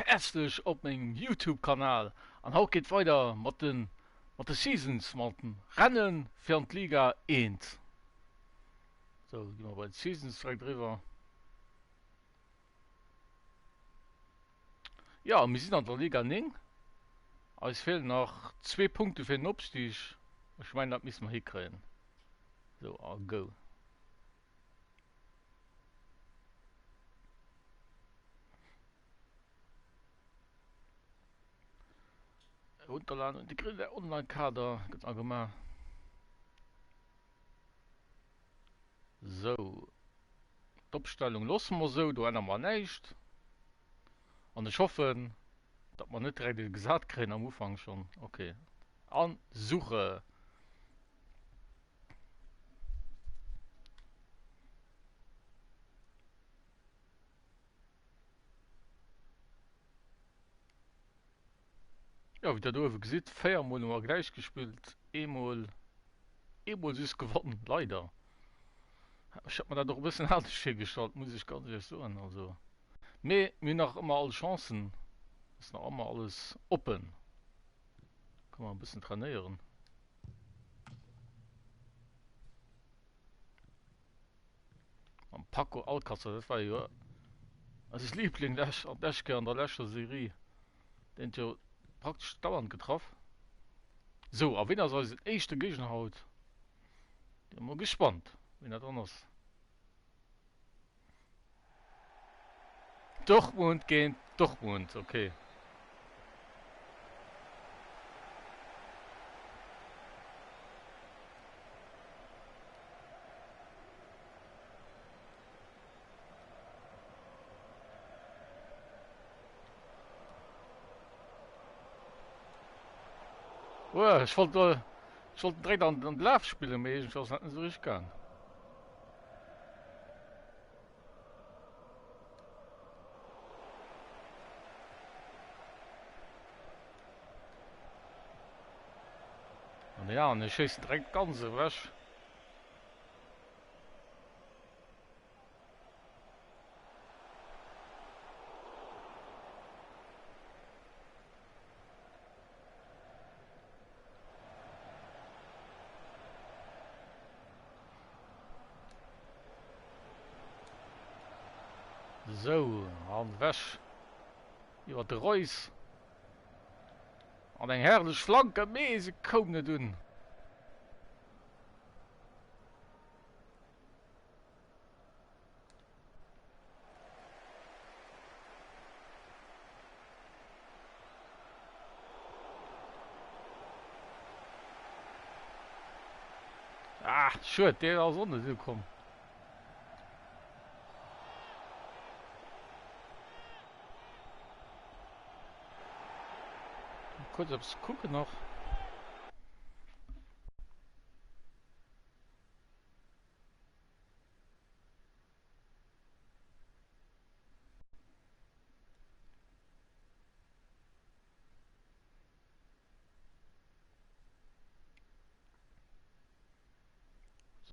häerzlech op mengem Youtube Kanal an haut geet weider mat den mat de Seasons mat dem Rennen fir an d'Liga 1. Sou gi mer bei d'Seasons direkt eriwwer. Jo mir sinn an der Liga 9. Eis feelen nach zwee Punkte fir den Opstig. Ech mengen dat misste mer hikréien. Sou a go. Runterladen und integrieren der Online-Kader gëtt agemaach. Sou, d'Opstellung loosse mer sou, do ännere mer näischt. An ech hoffen, datt mer net direkt e gesat kréien am Ufank schonn. Okay, an Suche! Jo, wéi der do uewe gesitt, 4 mol hu mer gläich gespillt, eemol, eemol just gewonn, leider. Ech hat mer dat och e bëssen anescht virgestallt, muss ech ganz éierlech soen, also. Mee mir hunn nach ëmmer all Chancen, ass nach ëmmer alles oppen. Kann mer e bëssen trainéieren. Mam Paco Alcacer, dat war jo eise Liebling lech an d'lescht Kéier an der leschter Serie. Deen huet jo praktesch dauernd getraff. Sou, a ween ass eisen éischte Géigner haut? Bin mol gespannt, ween dat dann ass. Dortmund géint Dortmund, ok. Uah, ech wollt ech wollt direkt an den Laf spillen, mee iergendwéi ass dat net esou richteg gaang. An ja, an ech schéissen direkt ganz ewech. Sou, an ewech iwwer de Reus. An eng herrlech Flanke, mee se koum net un. Ah, schued, deen ass och net ukomm. Kuerz eppes kucken nach.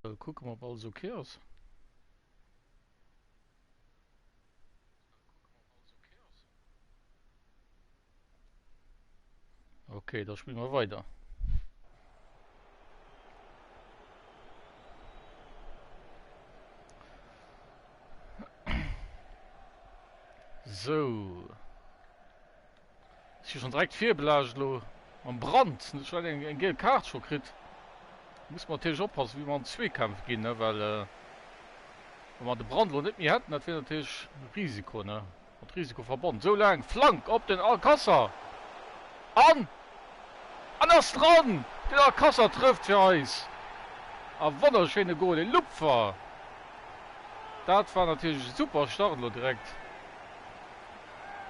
So, kucke mer ob alles ok ass. Ok, da spille mer weider. Sou. Ech hu schon direkt virbelaascht elo mam Brand. Ech hat eng eng giel Kaart scho kritt. Muss mer natierlech oppassen, wéi mer an d'Zweekämpf ginn, ne, well wa mer de Brand elo net méi hätten, dat wier natierlech Risiko, ne. Mat Risiko verbonnen. Sou laang Flank op den Alcácer an an ass dran! Den Alcácer trëfft fir eis. A wonnerschéine Goal, e Lupfer! Dat war natierlech e super Start elo direkt.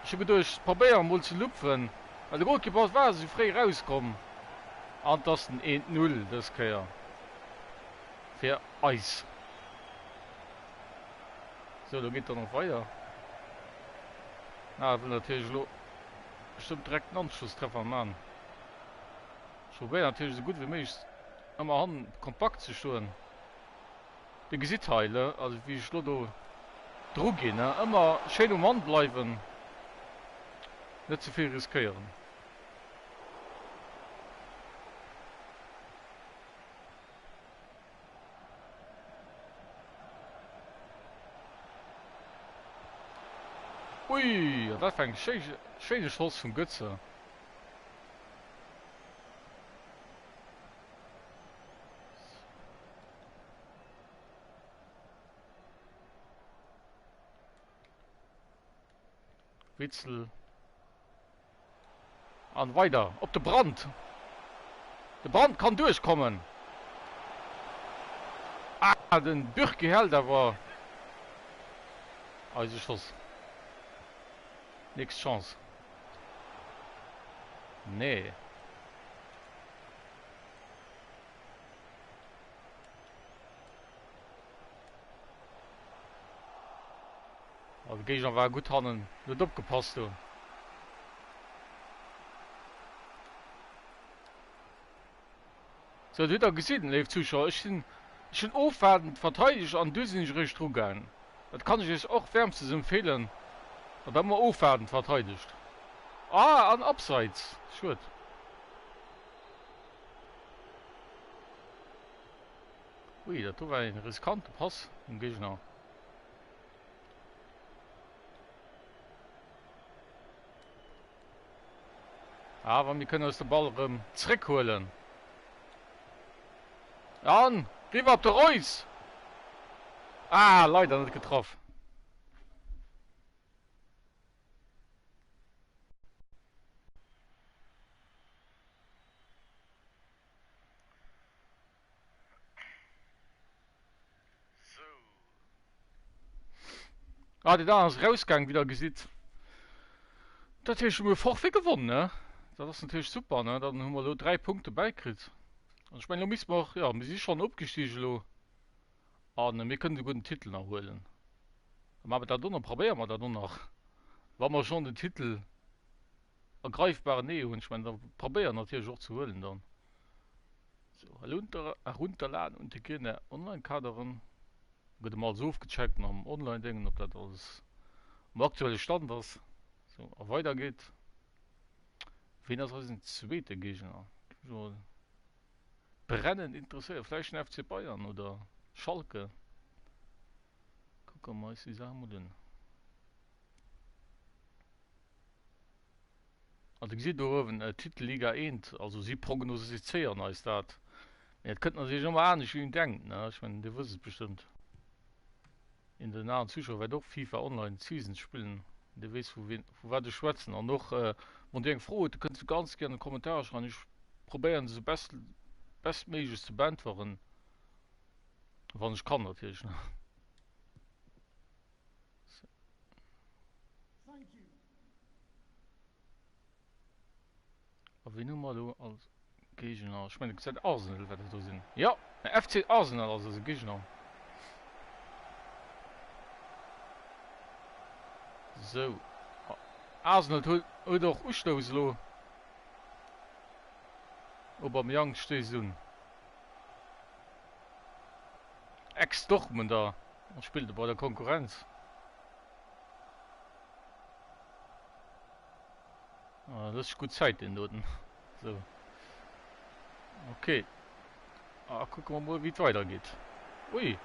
Ech hu geduecht, probéier emol ze lupfen, well de Golkipp war esou fréi erauskomm. An et ass den 1, 0 dës Kéier fir eis. Sou, lo geet dann och weider. Ah, wëll natierlech elo bestëmmt direkt den Anschlusstreffer man. Ech probéieren natierlech esou gutt wéi méiglech ëmmer hannen kompakt ze stoen. Dir gesitt hei, ne, also wéi ech elo do dru ginn, ne, ëmmer schéin um Mann bleiwen. Net ze vill riskéieren. Ui, an dat war eng schéine Schoss vum Götze. Witzel. An weider op de Brandt. De Brandt kann duerchkommen. Ah, den Bürki hält awer eise Schoss. Nächst Chance. Nee. Oh, de Géigner war gutt hannen. Net opgepasst do. Sou, dat hutt der gesinn, léif Zuschauer. Ech sinn, ech hunn ofwaardend verteidegt an du sinn ech eréischt drugaangen. Dat kann ech iech och wärmstens empfeelen, datt der ëmmer ofwaardend verteidegt. Ah, an Abseits. Schued. Ui, dat do war een riskante Pass vum Géigner. Awer mir kënnen eis de Ball erëm zréckhuelen. An riwwer op de Reus! Ah, leider net getraff. Ah, deen aneren ass rausgaang, wéi der gesitt. Dat heescht, mir hu Forfait gewonnen, ne? Dat ass natierlech super, ne? Dann hu mer elo 3 Punkte bäikritt. An ech mengen, elo misste mer och, jo, mir si schonn opgestige elo. An mir kënnen esouguer den Titel nach huelen. Da maache mer dat och nach, probéiere mer dat och nach, wa mer schonn den Titel a greifbaren Nähe hunn. Ech mengen, da probéiere natierlech och ze huelen dann. So, herunterladen und integrieren der Online-Kaderen. Gëtt emol alles ofgecheckt mam Online-Déngen, ob dat alles um aktuelle Stand ass. So, a weider geet. Ween ass eisen zweete Géigner? Brennend interesséiert. Vläicht den FC Bayern oder Schalke. Kucke mer eis déi Saach mol un. An dir gesitt do uewen Titel Liga 1, also si prognosizéieren eis dat. Mee et kënnt natierlech ëmmer anescht wéi een denkt, ne? Ech mengen, dir wësst et bestëmmt. Een den aneren Zuschauer wäert och FIFA Online Seasons spillen, dee weess vu wien, vu wat ech schwätzen. An och wann dir eng Fro hutt, da kënnt se ganz gär an de Kommentarer schreiwen. Ech probéieren se best, bestméiglechst ze beäntweren, wann ech kann natierlech, ne? A wien hu mer elo als Géigner? Ech mengen, et ass Arsenal, wat dat do sinn. Jo, den FC Arsenal ass eise Géigner. Sou, Arsenal huet och Ustouss elo. Aubameyang stéisst un. Ex-Dortmunder spillt bei der Konkurrenz. Ah, das ist gut Zeit den doten. So. Okay. Ah, gucken wir mal, wie es weitergeht. Ui.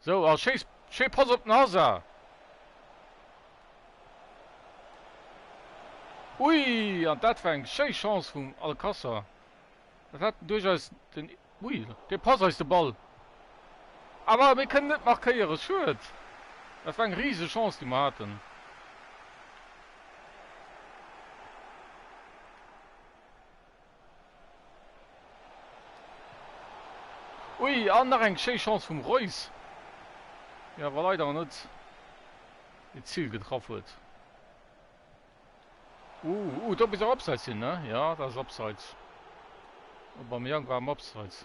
Sou, a schéi, schéi Pass op den Hazard. Ui, an dat war eng schéi Chance vum Alcácer. Dat hat duerchaus den, ui, dee passt eis de Ball. Awer mir kënnen net markéieren, schued. Dat war eng rise Chance, déi mer haten. Ui, an nach eng schéi Chance vum Reus, déi awer leider net hiert Zil getraff huet. Uh, uh, do muss och Abseits sinn, ne? Ja, dat ass Abseits. Aubameyang war am Abseits.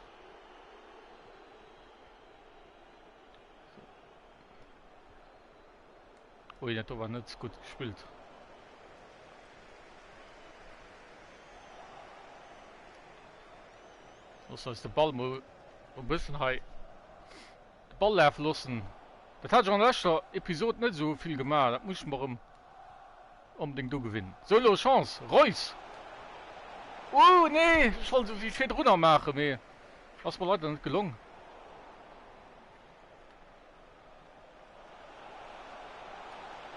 Ui, dat do war net gutt gespillt. Loossen eis de Ball mol e bëssen hei de Ball lafe loossen. Dat hat ech an der leschter Episod net esou vill gemaach. Dat muss ech mer erëm onbedéngt ugewinnen. Sou, elo Chance! Reus! Ooh, nee! Ech wollt esou wéi virdrunner maachen, mee ass mer leider net gelong.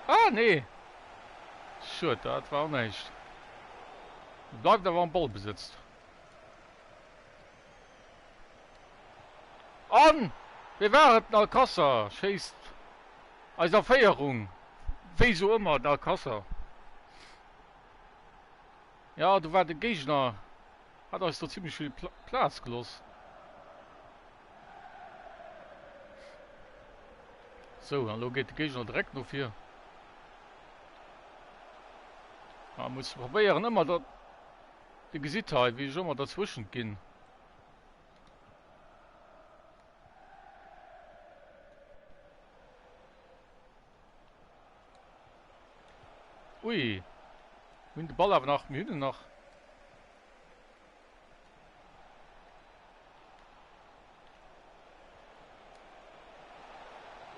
Ah, nee! Schued, dat war och näischt. Bleift awer am Ballbesëtz. An wee war et? Den Alcácer schéisst eis a Féierung. Wéi sou ëmmer, den Alcácer. Jo, do war de Géigner, hat eis do zimlech vill Plaz gelooss. Sou, an elo geet de Géigner direkt no vir. Ah, muss probéieren ëmmer dat. Dir gesitt hei, wéi ech ëmmer derzwëschent ginn. Ui, mir hunn de Ball awer nach, mir hunn en nach.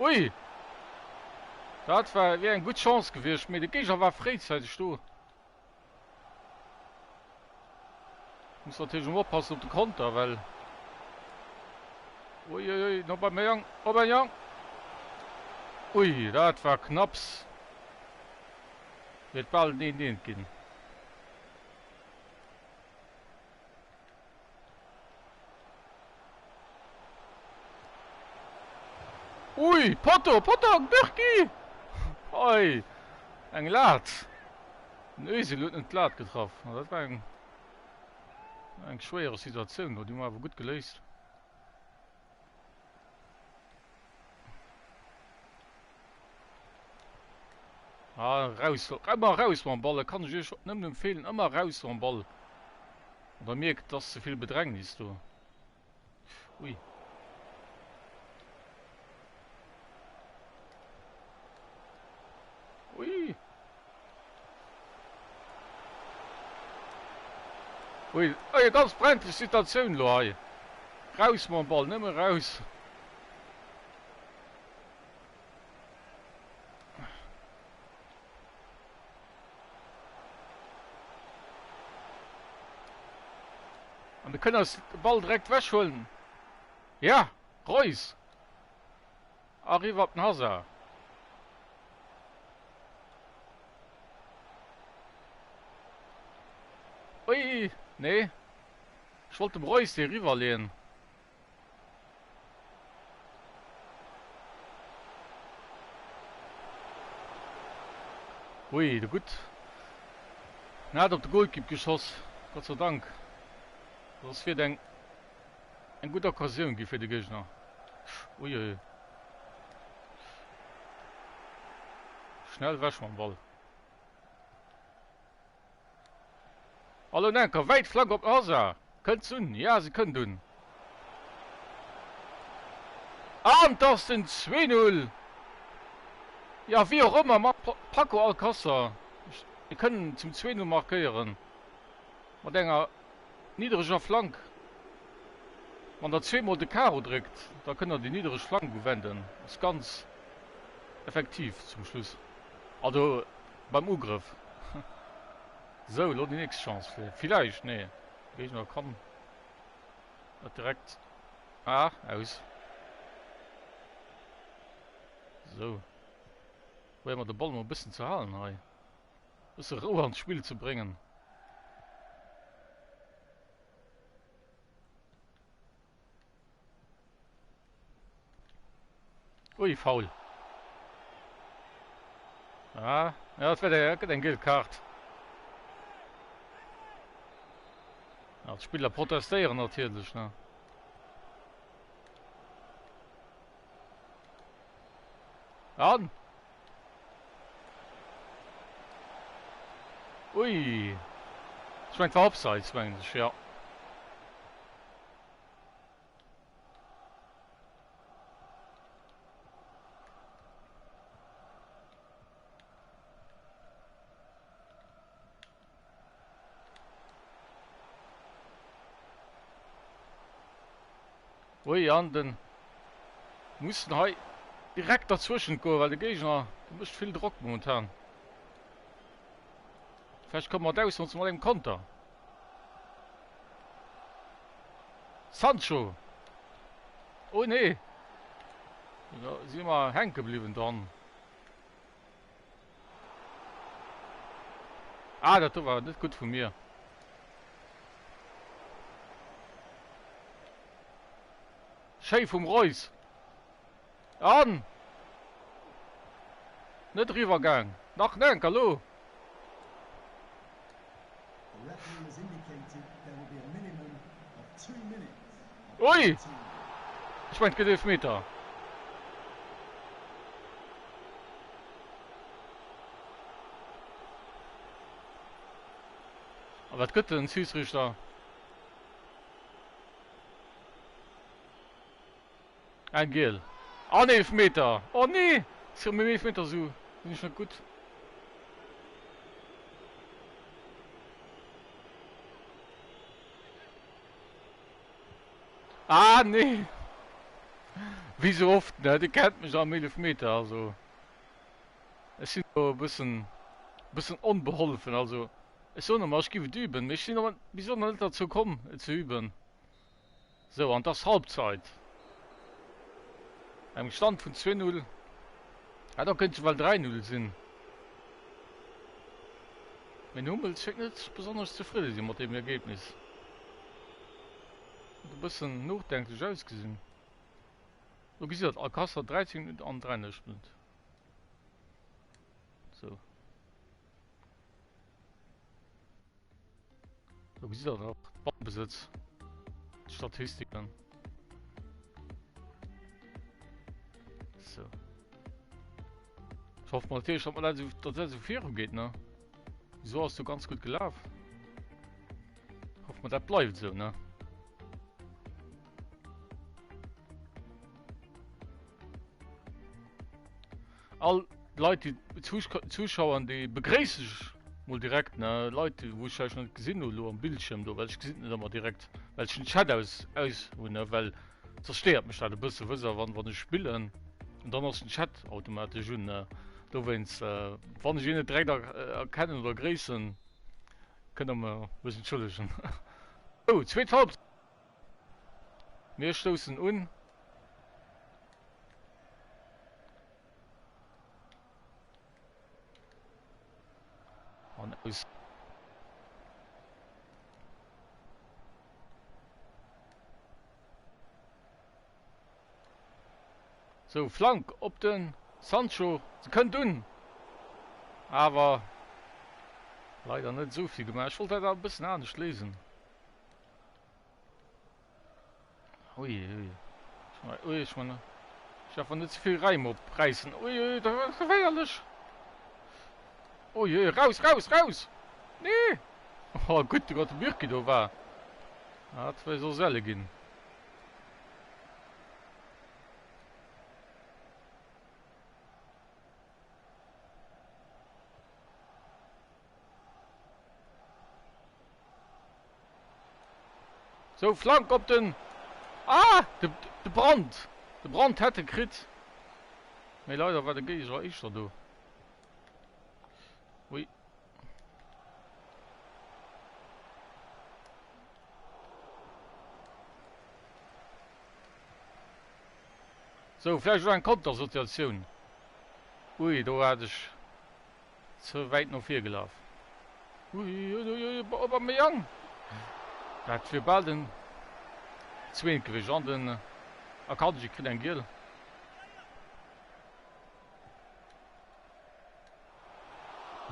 Ui! Dat war wier eng gutt Chance gewiescht, mee de Géigner war fréizäiteg do. Muss natierlech och oppassen op de Konter, well Uiuiui, den Aubameyang, Aubameyang! Ui, dat war knapps. Wier et bal en 1-1 ginn. Ui, Potto, Potto, Bürki! Oi, eng Lat! Den Özil huet net d'Lat getraff. Ma dat war eng, eng schwéiere Situatioun do, déi hu mer awer gutt geléist. Ah, raus, ëmmer raus mam Ball, dat kann ech iech nëmmen empfehlen, ëmmer raus mam Ball. Wann der mierkt, et ass ze vill Bedrängnis do. Ui. Ui. Ui, ui, ganz brenzlig Situatioun lo hei. Raus mam Ball, nëmme raus. An mir kënnen eis de Ball direkt wechhuelen. Ja, Reus! A riwwer op den Hazard. Ui, nee. Ech wollt dem Reus dee riwwerleeën. Ui, de gutt. Net op de Golkipp geschoss, Gott sei Dank. Soss wier et eng eng gutt Occasioun gi fir de Géigner. Ui, ui. Schnell wech mam Ball. Hallo Nenker, wäit Flank op den Hazard. Kënnt se un? Ja, se kënnt un. An 't ass den 2, 0. Ja, wéi och ëmmer, mat Paco Alcacer. Mir kënnen zum 2, 0 markéieren. Mat enger niddreger Flank. Wann der zweemol de Karo dréckt, da kënnt der déi niddreg Flank uwenden. Ass ganz effektiv zum Schluss. Also beim Ugrëff. Sou, elo déi nächst Chance. Villäicht, nee, de Géigner kann net direkt. Ah, aus. Sou, probéiere mer de Ball mol e bëssen ze halen hei. E bësse Rou an d'Spill ze bréngen. Ui, Foul. Ah, ja, dat wär dat gëtt eng giel Kaart. Ja, d'Spiller protestéieren natierlech, ne? An! Ui! Ech mengen, et war Offsides, mengen ech, ja. Ui, an den mussen hei direkt derzwëschent goen, well de Géigner dee mécht vill Drock momentan. Vläicht komme mer et ausnotzen mat engem Konter. Sancho! Oh nee! Da si mer hänke bliwwen dran. Ah, dat do war net gutt vu mir. Schéi vum Reus. An! Net eriwwer gaang. Nach enk, elo! Ui! Ech mengen et gëtt Eelefmeter. A wat gëtt den Schiedsrichter? Eng giel. An Eelefmeter! Oh nee! Sou mam Eelefmeter sou sinn ech net gutt. Ah nee! Wéi sou oft ne, dir kennt mech am Eelefmeter, also ech sinn do e bëssen bëssen onbeholfen, also ech soen ëmmer ech giff et üben, mee ech sinn awer bis elo nach net derzou komm et ze üben. Sou, an et ass Halbzeit. Engem Stand vun 2, 0. Ah, da kéint et ewell 3, 0 sinn. Mee den Hummels schéngt net besonnesch zefridde sinn mat deem Ergebnis. Huet e bëssen nodenklech ausgesinn. Do gesitt der et, Alcácer 13 Minutten an 33 Minutten. Sou. Do gesitt der och Ballbesëtz, d'Statistiken. So. Ich hoffe mal natürlich, dass man dat so, dass dat so viru geht, ne? So ass du ganz gut gelaf. Hoffe mal, dat bleift so, ne? All d'Leit déi Zuschauern déi begréissen ech mol direkt ne Leit déi wou ech vläicht net gesinn hu lo am Bildschierm do well ech gesinn et net ëmmer direkt well ech den Chat aus aus hunn ne well soss stéiert mech dat e bësse wësst der wann wann ech spillen an dann ass den Chat automatesch un ne dowéinst wann ech een net direkt erkennen oder gréissen kënnt der mer mech entschëllegen. Sou zweet Halbzeit mir stoussen un. An aus. Sou, Flank op den Sancho. Se kënnt un. Awer leider net esou vill gemaach. Ech wollt dat awer e bëssen anescht léisen. Ui, ui. Ui, ech meine, ich darf net ze vill Räim opräissen. Ui, ui, dat ass geféierlech. Ui, ui, raus, raus, raus! Nee! Oh, gutt, datt de Bürki do war. Dat wär soss elle ginn. Sou, Flank op den... Ah! De, de Brandt! De Brandt hätt e kritt. Mee leider war de Géigner éischter do. Ui. Sou, vläicht elo eng Kontersituatioun. Ui, do hat ech Ze wäit no vir gelaf. Ui ui ui Aubameyang! Dat wier bal den zweent gewiescht. An den Akanji kritt eng giel.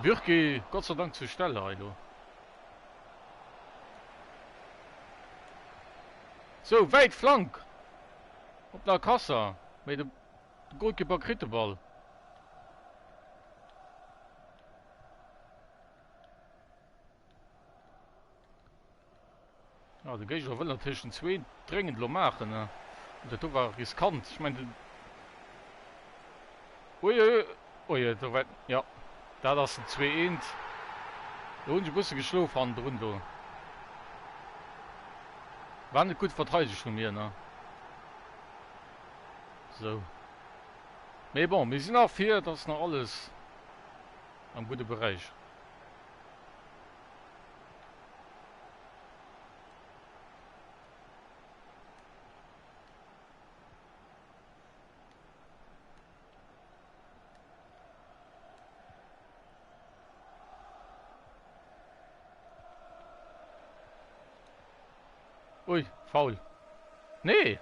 Bürki Gott sei Dank zur Stelle hei elo. Sou, wäit Flank op den Alcácer, mee de De Golkipper kritt de Ball. Ja, de Géigner wëll natierlech den zwee dréngend elo maachen. Ne? Und dat do war riskant. Ich mein, den... Ui, ui, ui, do war... Ja, dat ass den 2-1. Do hunn ech e bësse geschlof hannendrun do. War net gutt verteidegt vu mir, ne? Sou. Mee bon, mir sinn nach vir, et ass nach alles am gudde Beräich. Ui, faul. Nee!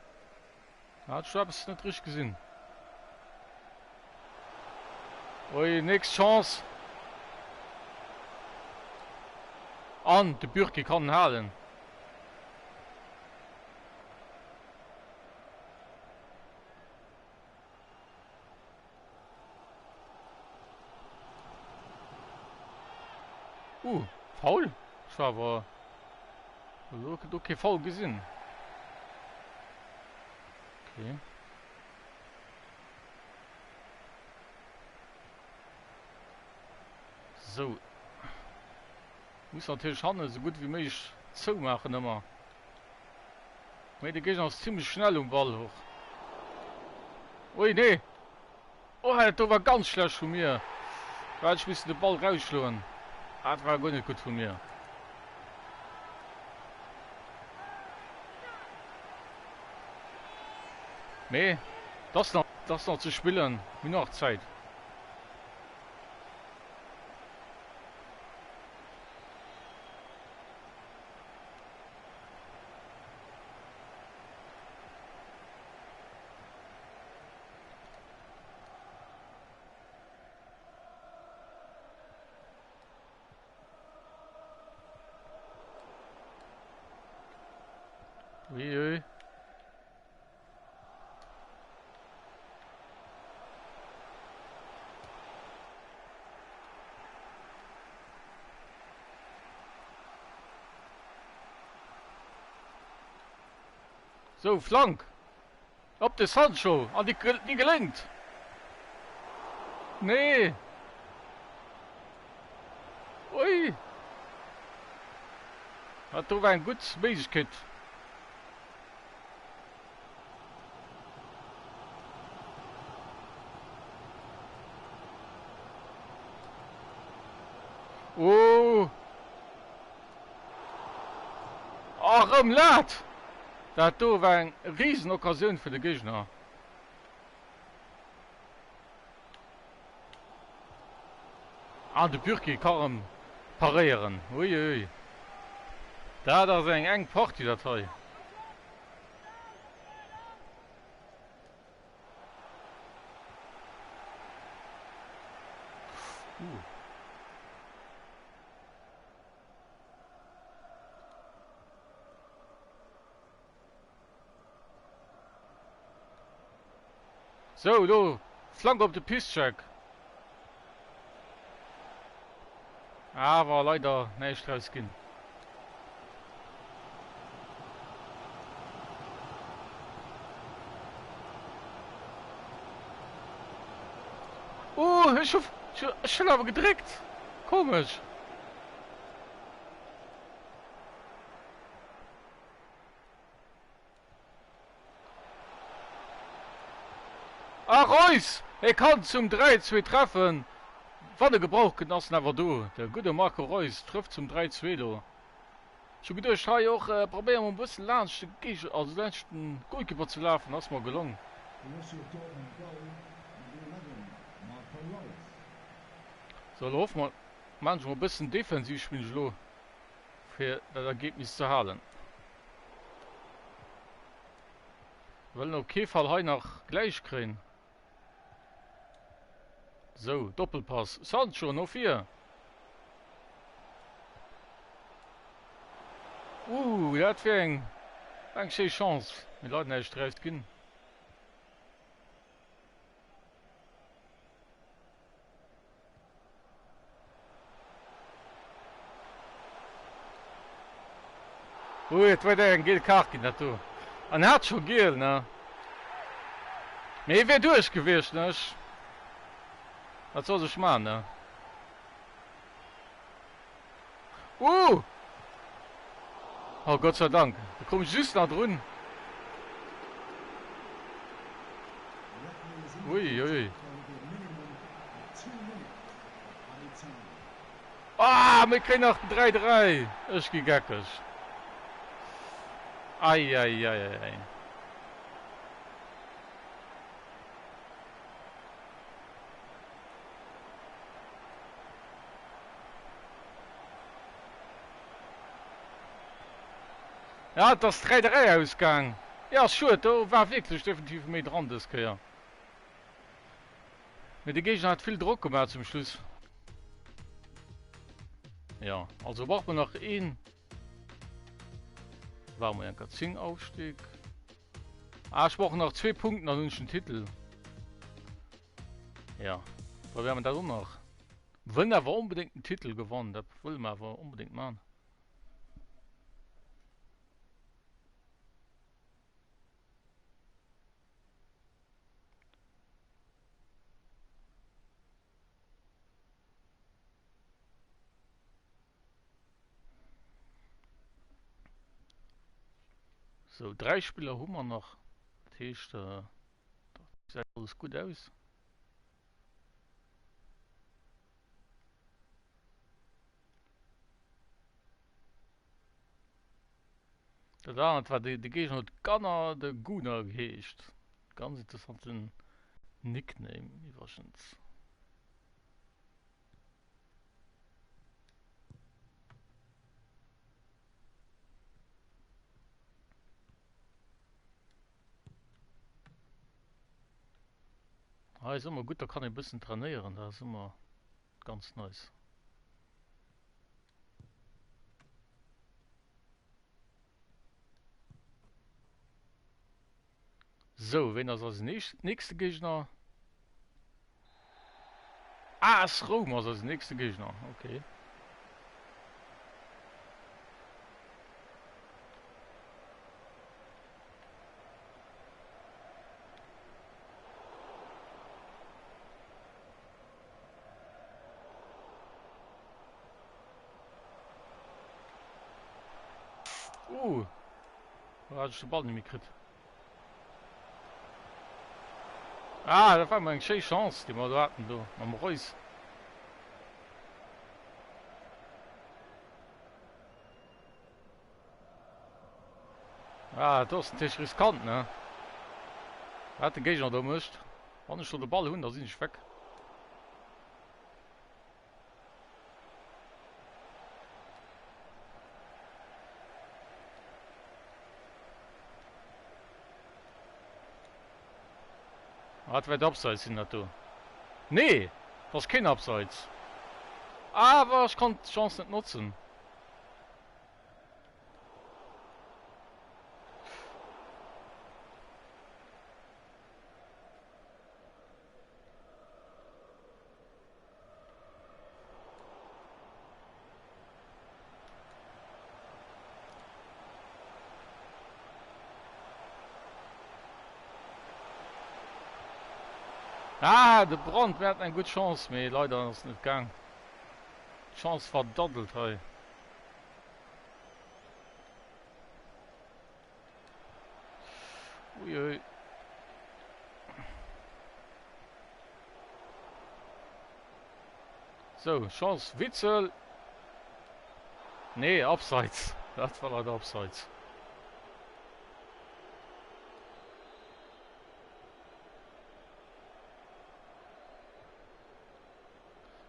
Da hat ech do eppes net richteg gesinn. Ui, nächst Chance. An de Bürki kann en halen. Uh, Foul? Ech war awer elo do kee Foul gesinn. Okay. Sou. Muss natierlech hannen esou gutt wéi méiglech zoumaachen ëmmer. Mee de Géigner ass zimlech schnell um Ball och. Ui nee! Oh dat do war ganz schlecht vu mir. Do hätt ech missen de Ball rausschloen. Dat war guer net gutt vu mir. Mee dat ass nach, dat ass nach ze spillen. Mir hunn nach Zäit. Ui, ui. Sou, Flank op de Sancho an déi déi geléngt. Nee! Ui! Dat do war eng gutt Méiglechkeet. Oh! Oh, rëm Lat! Dat do war eng riesen Occasioun fir de Géigner. Ah, de Bürki ka rëm paréieren. Ui, ui, ui. Dat ass eng enk Partie, dat hei. Uh. Sou, elo Flank op de Piszczek. Awer leider näischt draus ginn. Oh, ech hu ech hunn awer gedréckt. Komesch. A Reus! Hie kann zum 3, 2 treffen. Wann e gebraucht gëtt, ass en awer do. De gudde Marco Reus trëfft zum 3, 2 do. Ech hu geduecht hei och probéiere mer e bëssen laanscht de Géigner, also laanscht den Goalkeeper ze lafen, ass mer gelong. Sou, elo hoffe mer, maan ech mol e bëssen defensiv spillen ech elo fir dat Ergebnis ze halen. Wëllen op kee Fall hei nach gläich kréien. Sou, Doppelpass, Sancho no vir. Ooh, dat wier eng eng schéi Chance, mee leider näischt draus ginn. Ui, et huet eng giel Kaart ginn dat do. An hat scho giel, ne? Mee hie wier duerch gewiescht, ne? Ech, wat soll sech man, ne? Uh! Oh, Gott sei Dank. Da komm ech just nach drun. Ui, ui. Ah, mir kréien nach den 3, 3. Ech gi geckeg. Ei, ei, ei, ei, ei. Ja, et ass 3, 3 ausgaang. Ja, schued, do war wierklech definitiv méi dran dës Kéier. Mee de Géigner hat vill Drock gemaach zum Schluss. Ja, also braucht man nach een. War mal enker 10 Aufstieg. Ah, ich brauche nach zwee Punkten, dann hunn ech den Titel. Ja, probéieren wir dat och nach. Wëllen awer onbedéngt den Titel gewannen, dat wëlle mer awer onbedéngt man. Sou, 3 Spiller hu mer nach. Dat heescht, dat gesäit alles gutt aus. Dat anert war de Géigner huet Gunner de Gunner geheescht. Ganz interessanten Nickname iwwregens. Hei ass ëmmer gutt, da kann ee bëssen trainéieren, dat ass ëmmer ganz nice. Sou, ween ass eisen nächste Géigner? AS Roum ass eisen nächste Géigner, okay. Uh, do hat ech de Ball net méi kritt. Ah, dat war mol eng schéi Chance, déi mer do haten do mam Reus. Ah, dat ass natierlech riskant, ne? Wat de Géigner do mécht. Wann ech do de Ball hunn, da sinn ech weg. Ah, dat wäert Abseits sinn, dat do. Nee, dat ass keen Abseits. Awer ech konnt d'Chance net notzen. Ah, de Brandt, mir haten eng gutt Chance, mee leider ass et net gaang. D'Chance verdaddelt hei. Uiui. Sou, Chance, Witzel! Nee, Abseits. Dat war leider Abseits.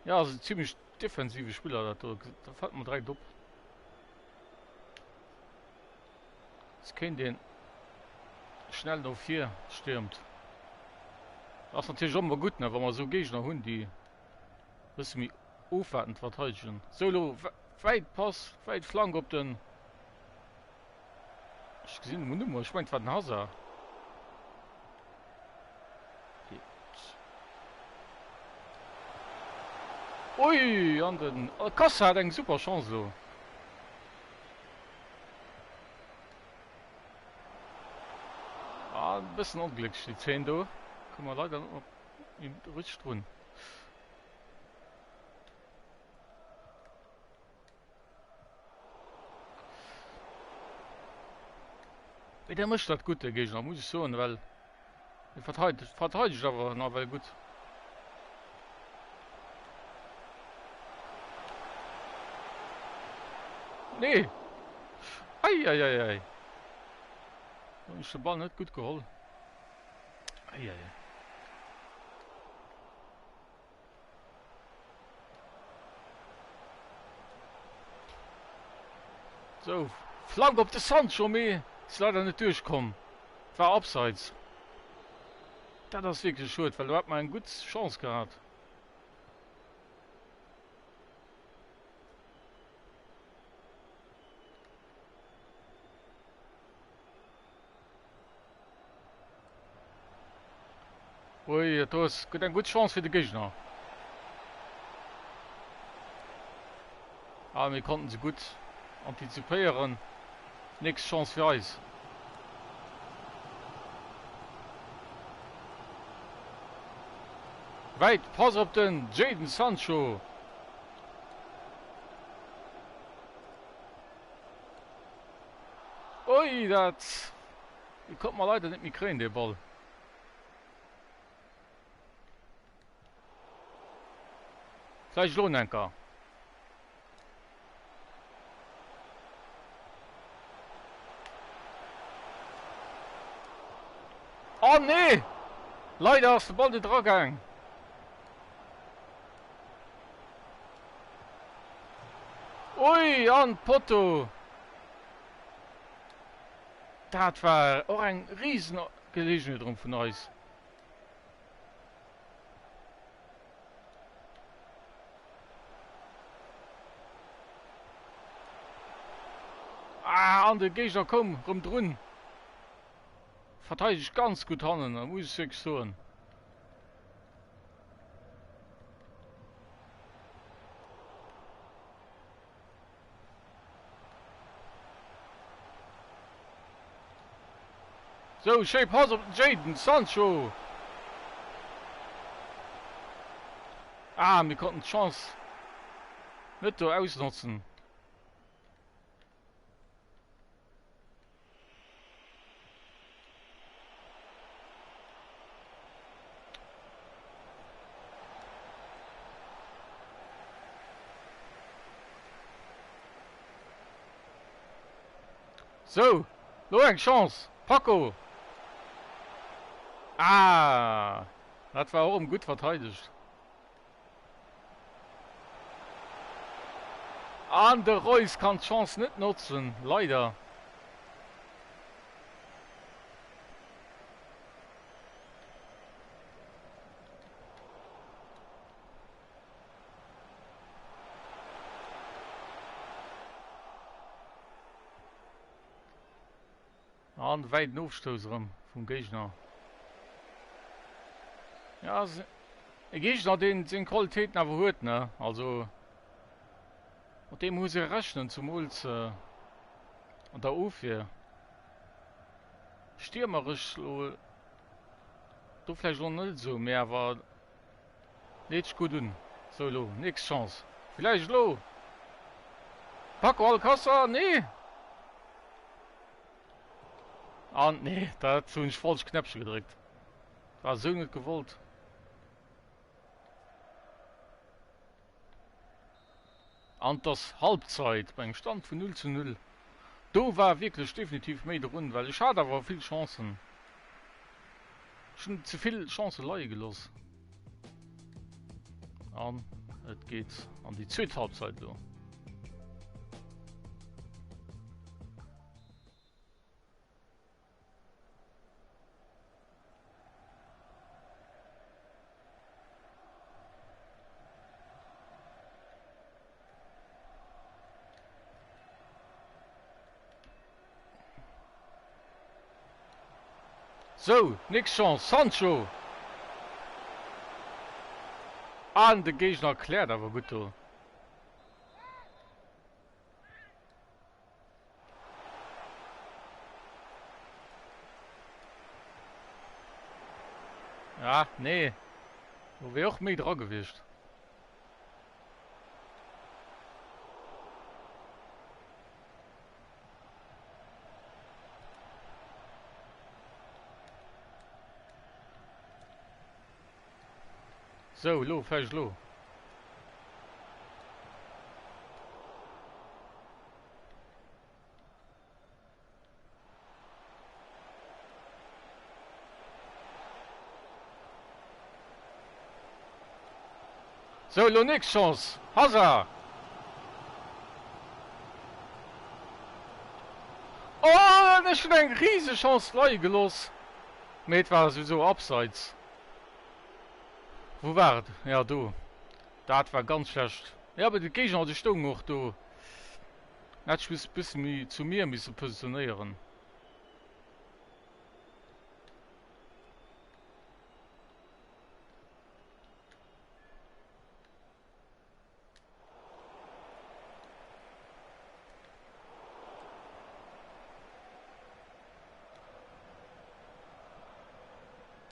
Ja, ass en zimmlech defensive Spiller dat do. Dat fällt mer direkt op. Ass keen deen schnell no vir stiermt. Ass natierlech och ëmmer gutt ne wa mer esou Géigner hunn déi bësse méi ofwaartend verteidegen. Sou elo wäit Pass, wäit Flank op den, ech gesinn den Numm, ech mengen et war den Hazard. Ui an den Alcácer hat eng super Chance elo. Ah, e bëssen onglécklech déi Zeen do. Komme mer leider net méi richteg drun. Mee der mécht dat gutt, de Géigner, muss ech soen, well. Hie verteidegt, verteidegt awer nawell gutt. Nee! Eieieiei! Do hunn ech de Ball net gutt geholl. Eieiei. Sou, Flank op de Sancho, mee ass leider net duerchkomm. War abseits. Dat ass wierklech schued, well do hat mer eng gutt Chance gehat. Ui, dat do ass gutt eng gutt Chance fir de Géigner. Ah, mir konnten se gutt antizipéieren. Nächst Chance fir eis. Wäit Pass op den Jadon Sancho. Ui, dat konnt mer leider net méi kréien, dee Ball. Vläicht elo enker. Oh nee! Leider ass de Ball net dragaang. Ui, an d'Potto! Dat war och eng riesen Gelegenheet erëm vun eis. Ah, an de Géigner koum rëm drun. Verteidegt ganz gutt hannen, dat muss ech wierklech soen. Sou, schéi Pass op den Jadon Sancho. Ah, mir konnten d'Chance net do ausnotzen. Sou, lo eng Chance, Paco! Ah, dat war och erëm gutt verteidegt. An de Reus kann d'Chance net notzen, leider. An wäiten Ofstouss erëm vum Géigner. Ja, e Géigner, deen seng Qualitéiten awer huet, ne? Also mat deem muss ee rechnen, zumools an der Ofwier. Stiermeresch elo do vläicht elo net esou, mee awer Leet sech gutt un. Sou elo nächst Chance. Villäicht elo. Paco Alcacer, nee! An nee, dat hunn ech falsch Knäppche gedréckt. War esou net gewollt. An 't ass Halbzeit bei engem Stand vun 0 zu 0. Do war wierklech definitiv méi drun, well ech hat awer vill Chancen. Ech hunn ze vill Chancen leie gelooss. An et geet an déi zweet Halbzeit elo. Sou, nächst Chance, Sancho! An de Géigner kläert awer gutt do. Ah, nee. Do wär och méi dra gewiescht. Sou, elo, vläicht elo. Sou, elo nächst Chance. Hazard! Oh, ech hunn eng rieseg Chance leie gelooss. Mee et war souwisou abseits. Wou war et? Ja, do. Dat war ganz schlecht. Ja, mee de Géigner, dee stoung och do. Hätt ech mech bësse méi zu mir misse positionéieren.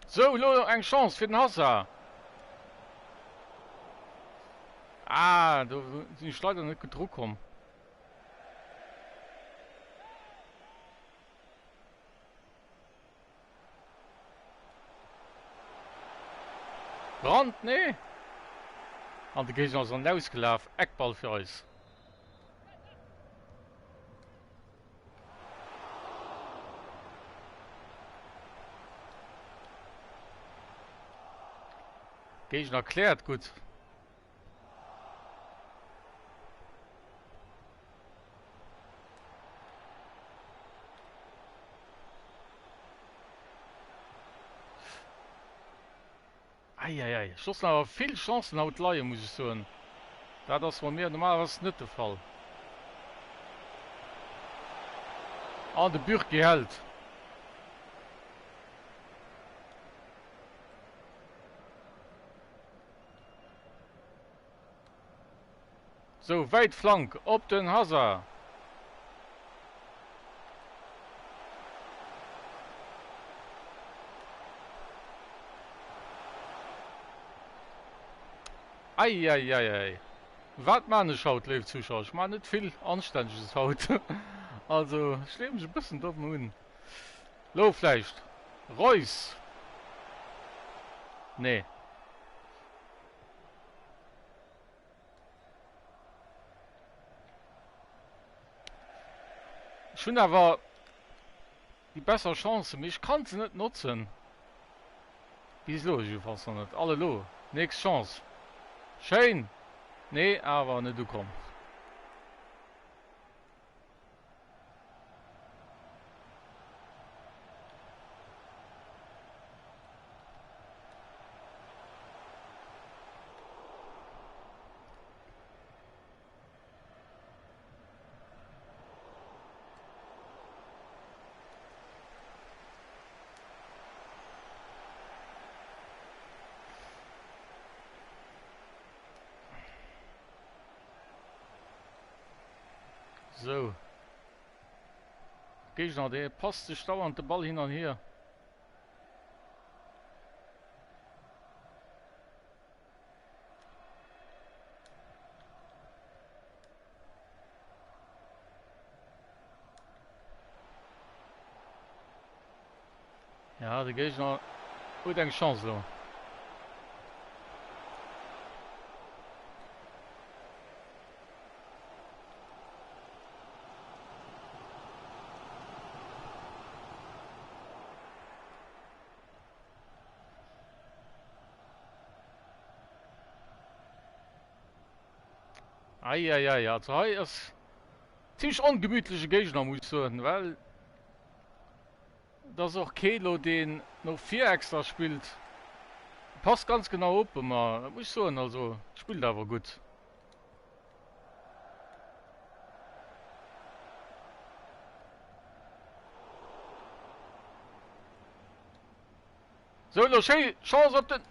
Sou, elo eng Chance fir den Hazard. Ah, do sinn ech leider net gutt drukomm. Brandt, nee! An de Géigner ass an ausgelaf. Eckball fir eis. Géigner kläert gutt. Eieiei, ech loossen awer vill Chancen haut leien, muss ech soen. Dat ass bei mir normalerweis net de Fall. An de Bürki hält. Sou, wäit Flank op den Hazard. Eieieiei. Wat maan ech haut, léif Zuschauer? Ech maan net vill Anstänneges haut. Also, ech leeë mech e bëssen domm un. Lo vläicht. Reus. Nee. Ech hunn awer déi besser Chancen, mee ech kann se net notzen. Bis elo jiddefalls nach net. Allez elo, nächst Chance. Schéin! Nee, awer net ukomm. Sou. Géigner, dee passt sech dauernd de Ball hin an hier. Ja, de Géigner huet eng Chance elo. Eieiei, also hei ass zimmlech ongemütleche Géigner, muss ech soen, well Et ass och kee lo deen no vir extra spillt. Passt ganz genau op ëmmer, dat muss ech soen, also spillt awer gutt. Sou elo schéi Chance op den,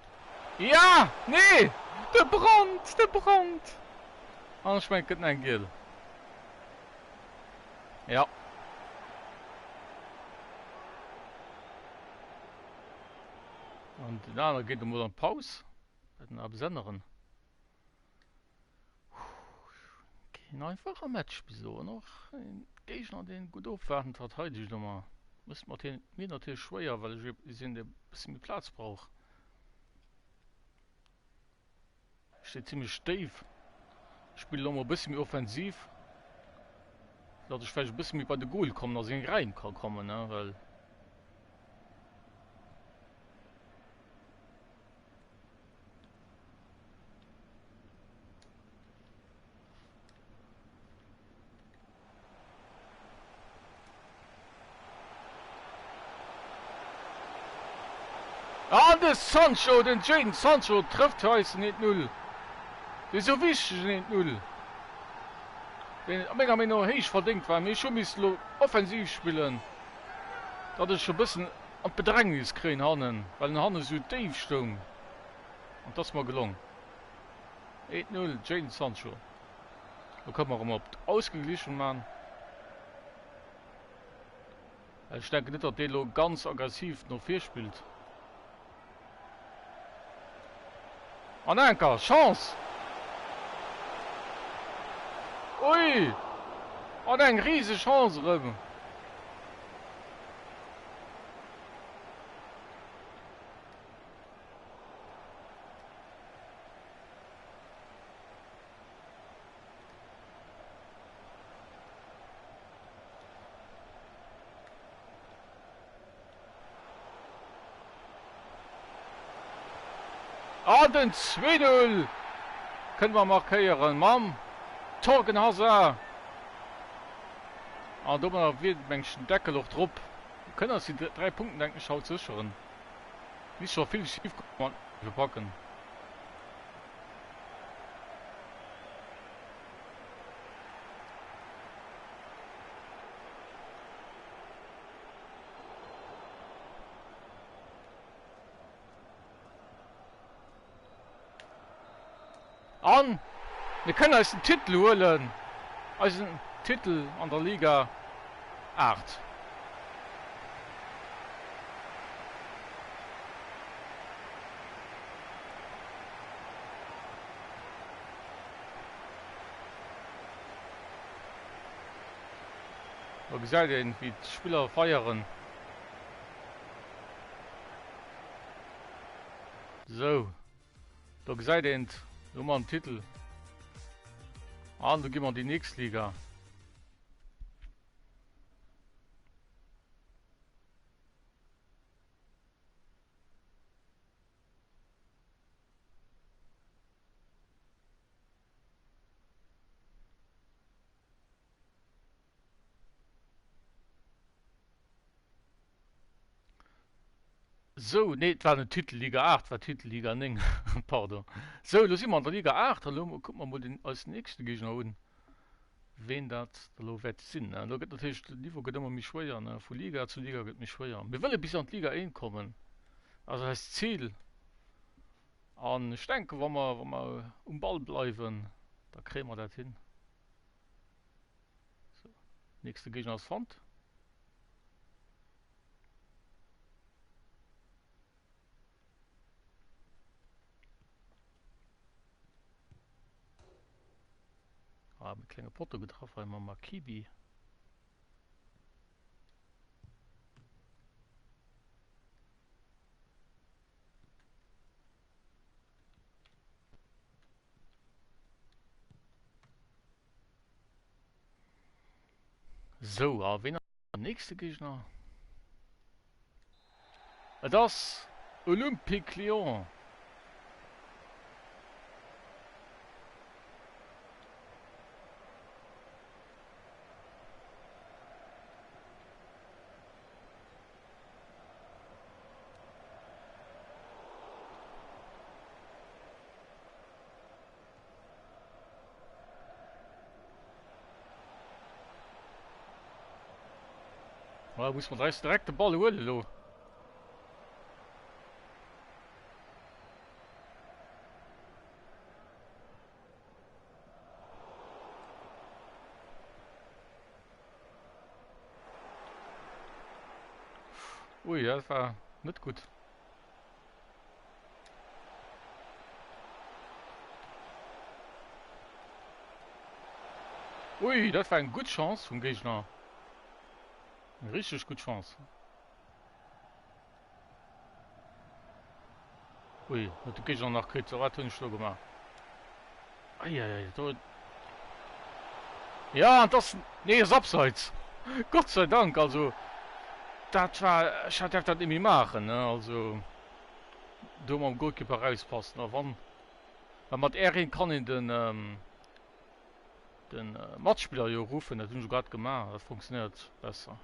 ja, nee, de Brandt, de Brandt an ech mengen et gëtt nach eng giel, ja. An den anere geet emol an d'Paus, wäert en eppes änneren. Keen einfache Match bis elo an och en Géigner deen gutt ofwaartend verteidegt ëmmer. Mécht mat hien mir natierlech schwéier, well ech ee sinn dee bësse méi Plaz brauch. Steet zimlech déif. Spillt elo mol e bësse méi offensiv, datt ech vläicht e bësse méi bei de Goal kommen a seng Räim ka kommen, ne, well. An de Sancho, den Jadon Sancho trëfft fir eis den 1-0. Dee sou wichtegen 1-0, deen a menger Meenung no héich verdéngt war. Mee ech hu misst elo offensiv spillen, datt ech e bëssen an d'Bedrängnis kréien hannen, well en hanne sou déif stoung. An 't ass mer gelong. 1-0, Jadon Sancho. Lo kënne mer erëm op ausgeglichen man. Ech denken net, datt dee lo ganz aggressiv no vir spillt. An enker Chance! Ui! An eng rieseg Chance erëm! An den 2-0 kënne mer markéieren mam Thorgan Hazard. An domadder wier meng ech den Deckel och drop. Mir kënnen eis déi 3 Punkten denken ech haut sécheren. Misst scho vill schif goen wann se packen. An mir kënnen eis den Titel huelen, eisen Titel an der Liga 8. Do gesäit een wéi d'Spiller feieren. Sou, do gesäit een et, do hu mer den Titel an do gi mer an déi nächst Liga. Sou, nee, et war net Titelliga 8, et war Titelliga 9, pardon. Sou, elo si mer an der Liga 8 an elo kucke mer mol den, eisen nächste Géigner un, ween dat da lo wäert sinn. Elo gëtt natierlech, den Niveau gëtt ëmmer méi schwéier, ne, vu Liga zu Liga gëtt méi schwéier. Mir wëlle bis an d'Liga 1 kommen, ass eist Zil. An ech denken, wa mer, wa mer um Ball bleiwen, da kréie mer dat hin. Sou, nächste Géigner ass fonnt. Ah, mit klenge Potto getraff hei mam Makibi. Sou, a ween ass den nächste Géigner? Et ass Olympique Lyon. Da muss man eis direkt de Ball huelen elo. Ui, dat war net gutt. Ui, dat war eng gutt Chance vum Géigner. Eng richteg gutt Chance. Ui, huet de Géigner nach kritt. Wat hunn ech do gemaach? Eieiei, do. Ja, an das, nee, ass abseits. Gott sei Dank, also dat war, ech hat därf dat net méi maachen, ne, also do mam Goalkeeper rauspassen a wann, well mat R1 kann een den den Matspiller jo ruffen, dat hunn ech grad gemaach, dat funktionéiert besser.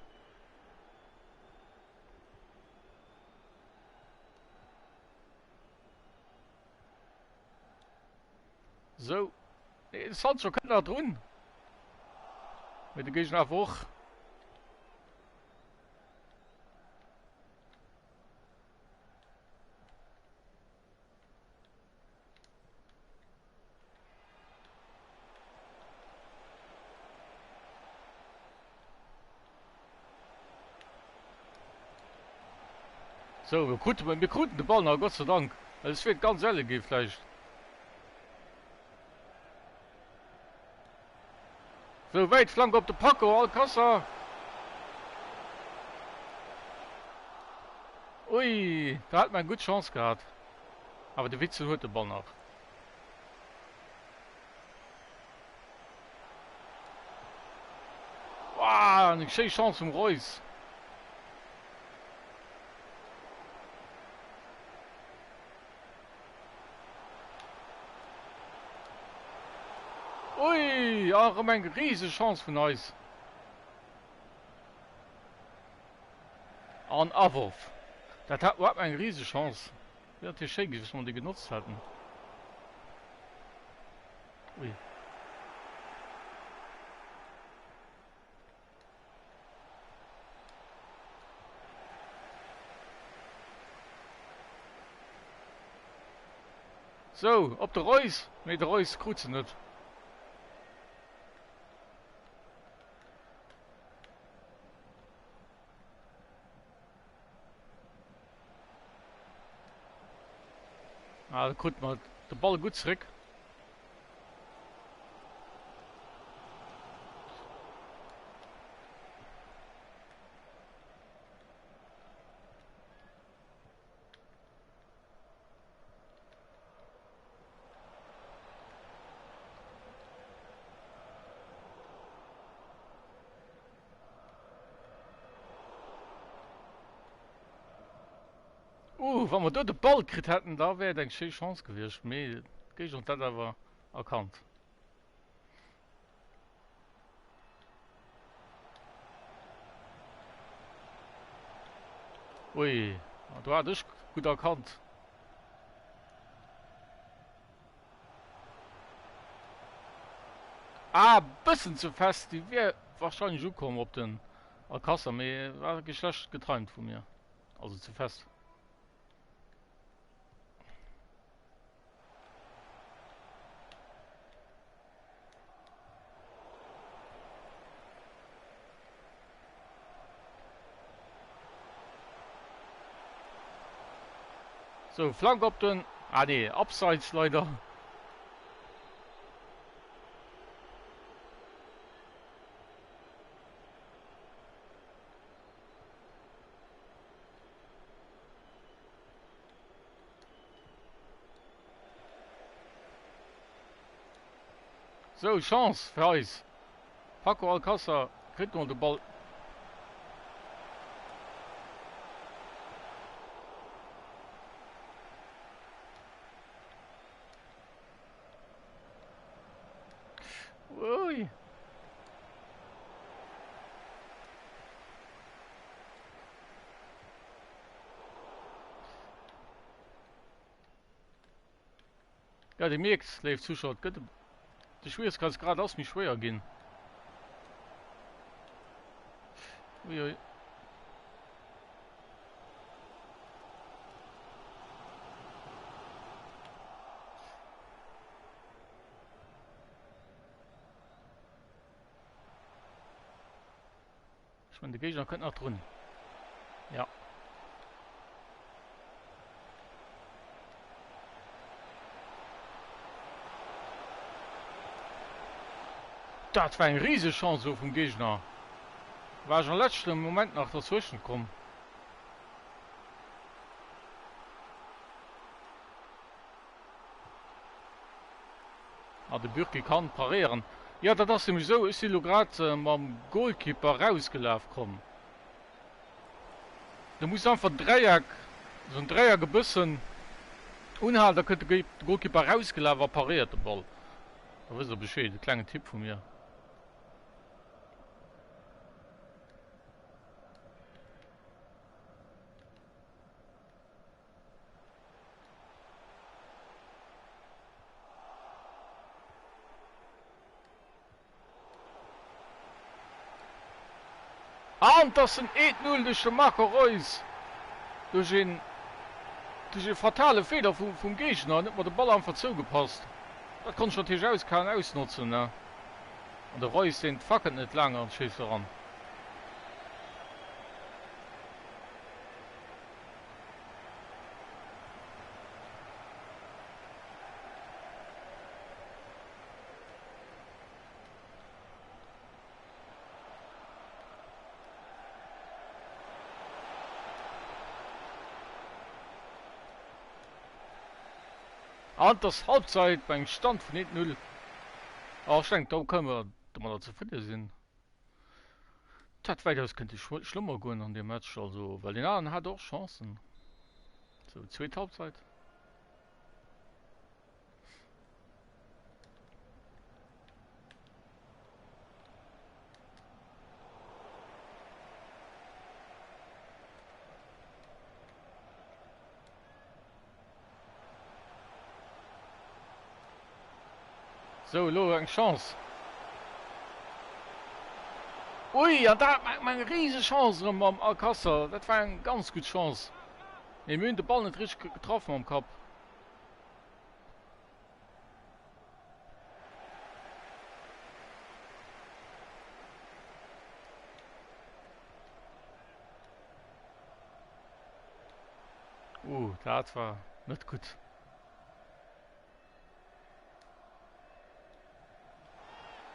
Sou. Nee, de Sancho kënnt nach drun. Mee de Géigner awer och. Sou, mir kruten, mir kruten de Ball nach, Gott sei Dank. Well es wier ganz elle gi vläicht. Sou, wäit Flank op de Paco Alcacer. Ui, da hat mer eng gutt Chance gehat. Awer de Witzel huet de Ball nach. Wow, eng schéi Chance vum Reus. Ui, a erëm eng rieseg Chance vun eis. An Awurf. Dat hat war eng rieseg Chance. Wier natierlech schéi gewiescht, wann mer déi genotzt hätten. Ui. Sou, op de Reus! Nee, de Reus krut se net. Ah, da krut mer de Ball gutt zréck. Uh, wa mer do de Ball kritt hätten, da wär et eng schéi Chance gewiescht, mee d'Géigner hunn dat awer erkannt. Ui, do hat ech gutt erkannt. Ah, bëssen ze fest. Déi wier wahrscheinlech ukomm op den Alcácer, mee war schlecht getimed vu mir. Also ze fest. Sou, Flank op den... Ah nee, Abseits leider. Sou, Chance fir eis. Paco Alcacer kritt mol de Ball. Ui. Ja, Dir mierkt, léif Zuschauer, et gëtt e, de Schwieregkeitsgrad ass méi schwéier ginn. Ui, ui. Ech mengen, de Géigner kënnt nach drun. Ja. Dat war eng rieseg Chance elo vum Géigner. War ech am leschte Moment nach derzwëschent komm. Ah, de Bürki kann paréieren. Jo, dat ass nämlech esou, ech si lo grad mam Goalkeeper rausgelaf komm. Du muss einfach Dräieck, esou en Dräieck e bëssen unhalen, da kënnt de Goalkeeper rausgelaf a paréiert de Ball. Da wësst der Bescheed, e klengen Tipp vu mir. An et ass den 1-0 duerch de Marco Reus. Duerch een duerch ee fatale Feeler vum vum Géigner. En huet mer de Ball einfach zougepasst. Dat konnt ech natierlech auskalen ausnotzen, ne? An de Reus, deen fackelt net laang an schéisst eran. An et ass Halbzeit bei engem Stand vun 1, 0. A ech denken, do kënne mer domadder zefridde sinn. Et hätt wäitaus kënnte schlëmmer goen an deem Match, also well deen aneren hat och Chancen. Sou, zweet Halbzeit. Sou, elo eng Chance. Ui, an dat war eng rieseg Chance erëm mam Alcácer. Dat war eng ganz gutt Chance. Mee mir hunn de Ball net richteg getraff mam Kapp. Uh, dat war net gutt.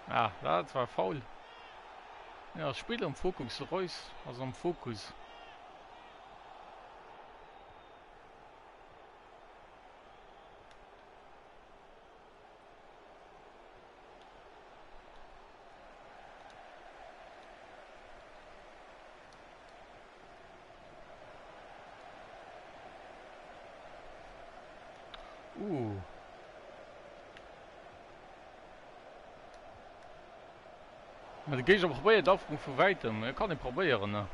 Ah, dat war faul. Ja, Spill am Fokus, de Reus ass am Fokus. Uh. Ma de Géigner probéiert Afrung vu wäitem. E kann ee probéieren, ne?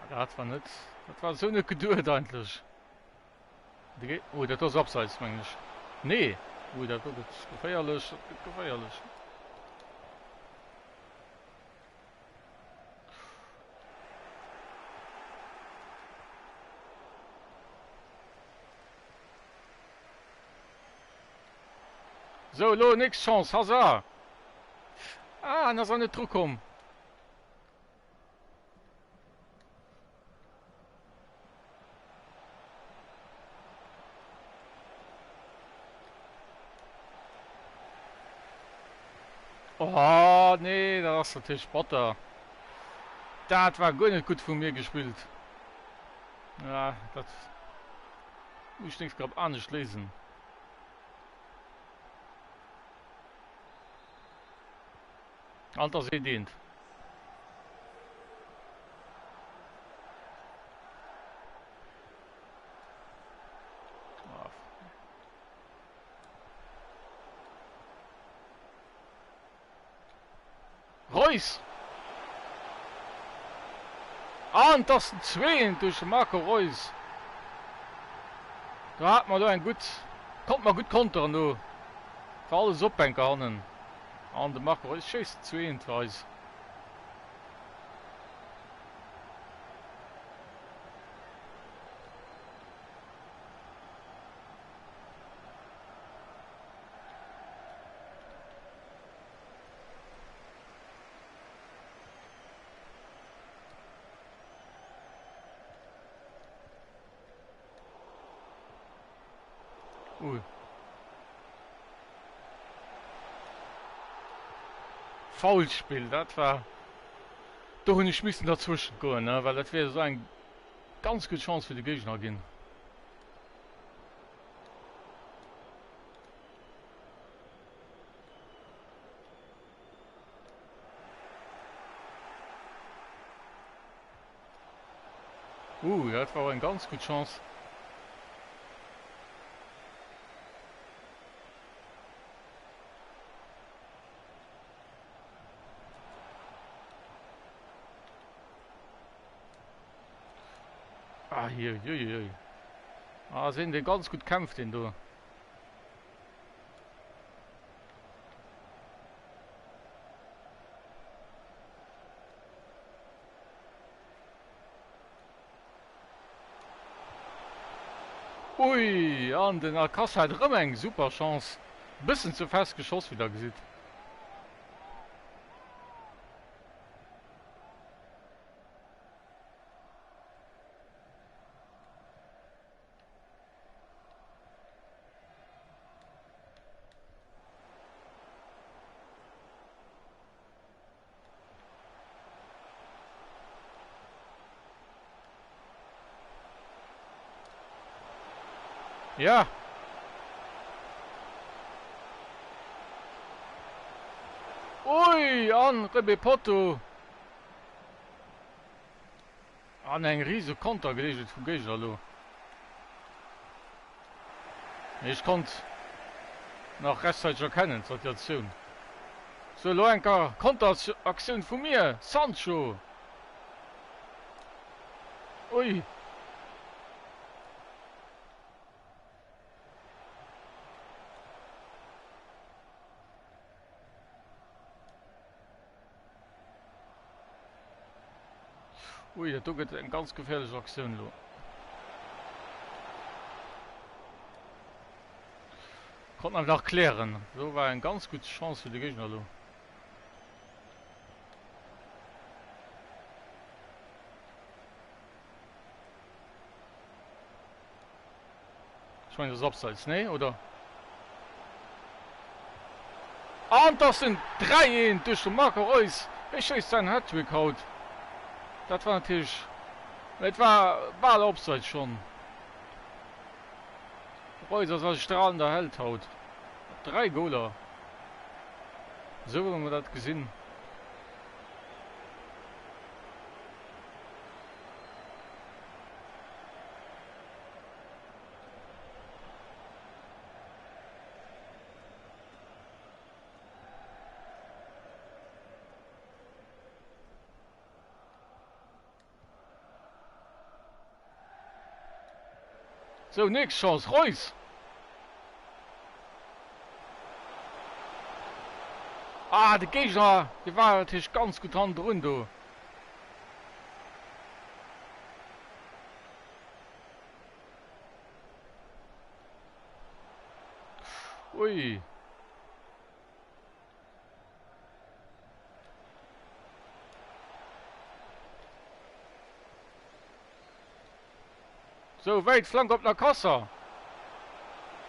Dat war net, dat war esou net geduet eigentlech. Oh, dat ass abseits, mengen ech. Nee! Ui, dat gëtt geféierlech, dat gëtt geféierlech. Sou, elo nächst Chance, Hazard! Ah, en ass awer net dru komm. Oh nee, dat ass natierlech batter. Dat war guer net gutt vu mir gespillt. Ja, dat muss ech nächst Grap anescht léisen. An et ass eent eent. Reus! An et ass den zweeten duerch de Marco Reus. Do hat mer do eng gutt, konnt mer gutt konteren do. War alles op enker hannen. An de Marco Reus schéisst den zweeten fir eis. Ui. Foulspill, dat war, do hunn ech missen derzwëschent goen, ne, well dat wier esou eng ganz gutt Chance fir de Géigner ginn. Uh, dat war och eng ganz gutt Chance. Ah, hier, ui, ui, ui. Ah, sinn dee ganz gutt kämpft, deen do. Ui, an den Alcácer hat erëm eng super Chance. Bëssen ze fest geschoss, wéi der gesitt. Ja. Ui, an Rebe Potto. An eng riese Kontergelegenheet vum Géigner elo. Mee ech konnt nach rechtzäiteg erkennen, d'Situatioun. Sou, elo eng Konteraktioun vu mir. Sancho! Ui! Ui, dat do gëtt eng ganz geféierlech Aktioun elo. Konnt awer nach klären. Do war eng ganz gutt Chance fir de Géigner elo. Ech mengen, dat ass abseits, nee, oder? An et ass den 3, 1 duerch de Marco Reus. Hie schéisst säin Hattrick haut. Dat war natierlech, mä et war bal abseits schonn. Reus ass eise stralender Held haut. 3 Goler, esou wëlle mer dat gesinn. Sou, nächst Chance, Reus! Ah, de Géigner, dee war natierlech ganz gutt hannendrun do. Ui. Sou, wäit Flank op Nakassa.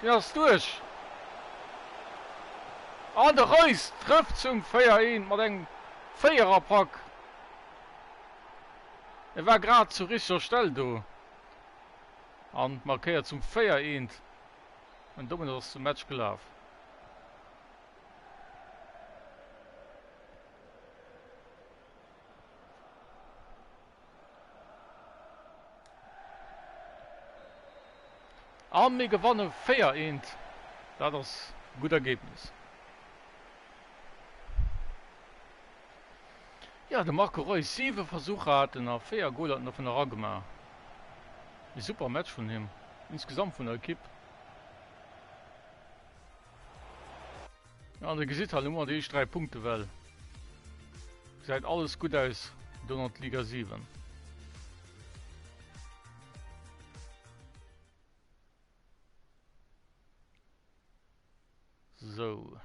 Deen ass duerch. An de Reus trëfft zum 4, 1 mat engem Véiererpak. E war grad zur richteger Stell do an markéiert zum 4, 1. An domat ass de Match gelaf. A mir gewanne 4, 1. Dat ass e gutt Ergebnis. Jo, de Marco Reus, 7 Versucher hat en a 4 Goler huet en dovun eragemaach. E super Match vun him, insgesamt vun der Ekipp. An der gesitt halt ëmmer déi éischt 3 Punkte well gesäit alles gutt aus do an d'Liga 7. Sou.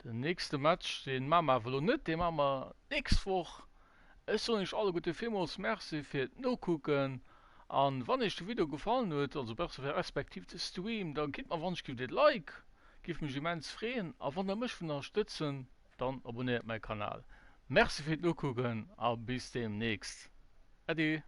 Den nächste Match, deen maache mer awer elo net, dee maache mer d'nächst Woch. Ech soen iech alleguerte villmools Merci fir d'Nokucken. An wann iech de Video gefallen huet, also besser respektiv de Stream, da gitt mer wann ech giff e Like, giff mech immens freeën. A wann der mech wëllt ënnerstëtzen, dann abonnéiert mäi Kanal. Merci fir d'Nokucken a bis deemnächst. Äddi.